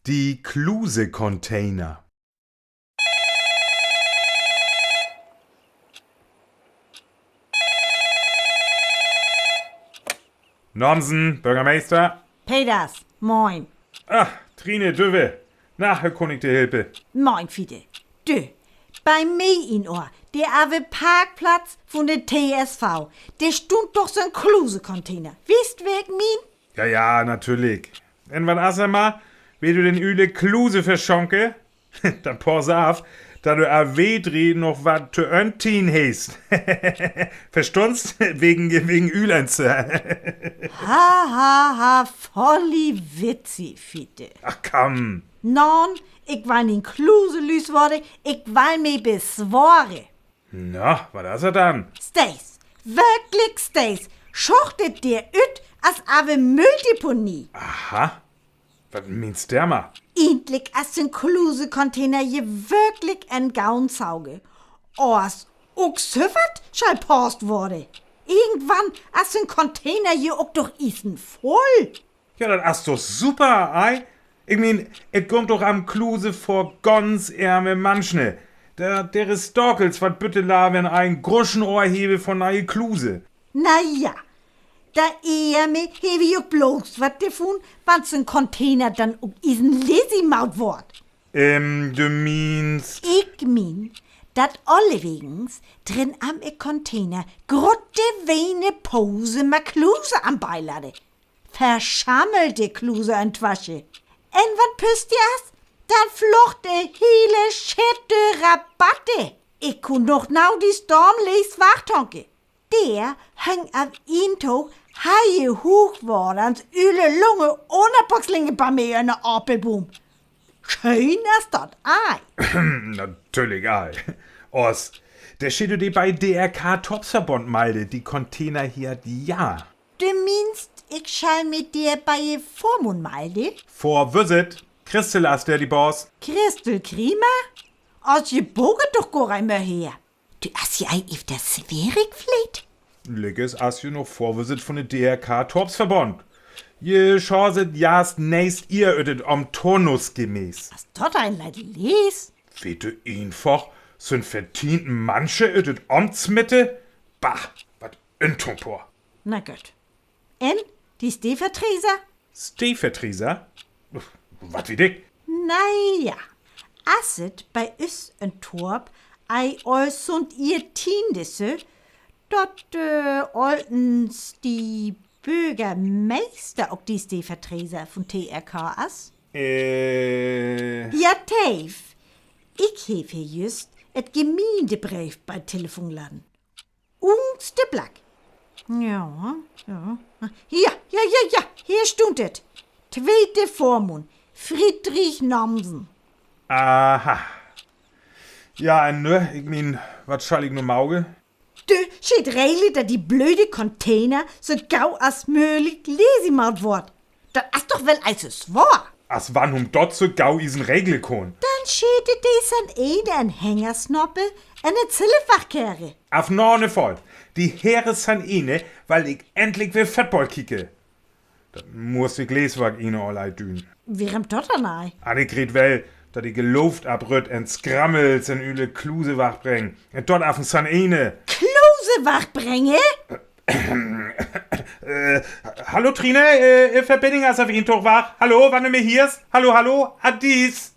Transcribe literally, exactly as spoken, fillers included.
De Klusecontainer. Nomsen, Börgermeister. Peters, moin. Ah, Trine, du. Na, wo kann ik di helpe? Moin, Fiete. Du, bi mi in Oor, de awe Parkplatz vun de T S V, dor stund doch so'n Klusecontainer. Weetst, wel ik mien? Ja, ja, natürlich. Un wat as 'r man, wee du den Üle Kluse verschonke? Dann pass op, dat du aw wedder noch wat to öntien hest. Verstunst? Wegen, wegen Ülense. Ha, ha, ha, volli Witze, Fiete. Ach, komm. Nä, ik well nich Kluse lüs worde, ik well mi besware. Na, wat is dat dann? Stees, wirklich stees, schuucht et dor üt as awe Mülldeponie. Aha. Wat meenst du, Emma? Egentlich es so'n Klusecontainer je wirklich en gaun Saak. Oors ok so wat schall pauss worde. Irgendwann es so'n Container je ok doch issen vull. Ja, dat es doch super, ei? Ik meen, et gifft doch am Kluse vör gaunz ärme Menschen. De, de Stakels, wat bitte lawern en Gruschen oor hewe vör ne'e Kluse. Na ja, de Ärme hewe ok bloß wat dorvun, wann so'n Container dann ok issen lesi maut word. Ähm, du meenst? Ik meen, dat allewegens drin am e Container grote Wene Pose ma Kluse am Beiladde. Verschammelte Kluse entwasche. En wat püss die as? Dann flucht de hele Schitte Rabatte. Ik kunn doch nau die Storm lees wachtanke. Der hang af een Tog hei huch wor, ans üle Lunge ohne Boxlinge bei mir in de Appelboom. Schön as dat, ei. Natürlich, ei. Oors, de schall di bei D R K Torfsverband melde, de Container hei, ja. Du meenst, ik schall mi dor bei de Vormunn melde? Vorwösset, Christel as dor de Boss. Christel Kriemer? As je boget doch gor eimol her. Du, as je ei efters Swerik fleet? Leges as je noch Vorwösset vun de D R K Torfsverband. Je schall se jast neist Ier üt et Amturnus gemäß. As dat en Leid lees? Weet du eenfach, so'n vertienten Mannsche üt et Amt smitte? Bah, wat en Tompor. Na gut. En, de Steevertreter? Steevertreter? Wat weet ik? Na ja, as et bei us en Torp ei ool sund Ier tiende se, dat, äh, ooltens de Börgermeister ok de Steevertreter vun T R K as? Äh. Ja, Teef. Ik heff hei jüst et Gemeendebreef bei Telefon laden. Uns de Black. Ja, ja. Hier, ja, ja, ja, hier stund et. Tweete Vormunn, Friedrich Nomsen. Aha. Ja, en nu, ik meen, wat schall ik nu mauke? Du, schall regle, dat de blöde Container so gau as möglich lesi maut word. Dat es doch woll eis wohr. As wann hum dat so gau isen regle kunn. Dann schall de Sanene en Hänger snappe un en Zillefach kere. Af nane Fall. De Herr Sanene, well ik endlich weer Football kieke. Dat muss ik lees, wat Ine all ei dün. Worüm dat dann ei? Annegret well, dat ik de Looft abrütt un Skrammels en üle Kluse wachbreng. Un dat af en Sanene. Kluse wachbrenge? Äh, hallo Trine, äh, Verbinding as af en Tog wach. Hallo, wann du mi hierst? Hallo, hallo, Adis.